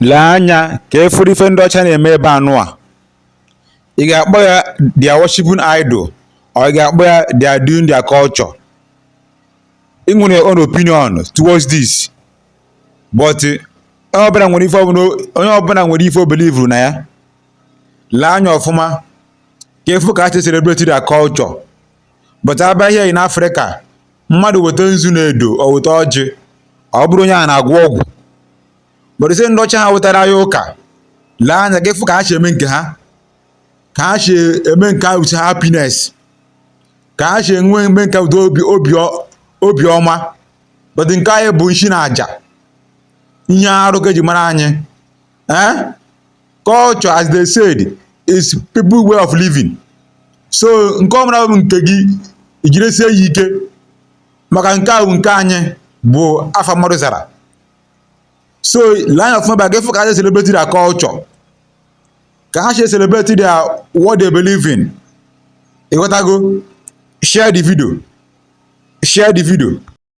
Lee anya ka ị fụrụ ife ndị ọcha na-eme ebe anụ a. Ị ga-akpọ ya they are worshiping idol or ị ga-akpọ ya they are doing their culture? Ị nwere your own opinion towards this, but onye ọbụla nwere ife ọbụla, onye ọbụla nwere ife o believe na ya. Lee anya ọfụma ka ịfụ ka ha si celebrate their culture, but abịa here in Africa, mmadụ weta nzu na edo, ọ weta ọjị, ọ bụrụ onye a na-agwọ ọgwụ. But sị ndị ọcha ha wetara ya ụka, lee anya ka ịfụ ka ha si eme nke ha, ka ha si eme nke ha with happiness, ka ha si enwe eme nke with obi ọma. But nke anyị bụ nshi na aja, ihe arụ ka eji mara anyị. Eh, culture, as they said, is people way of living. So nke ọbụla bụ nke gị, ijidesie ya ike, maka nke ahụ nke anyị bụ afa mmadụ zara. So lee anya ọfụma ka ịfụ ka ha si celebrate their culture, ka ha si celebrate their what they believe in. Ịghọtago? Share the video, share the video.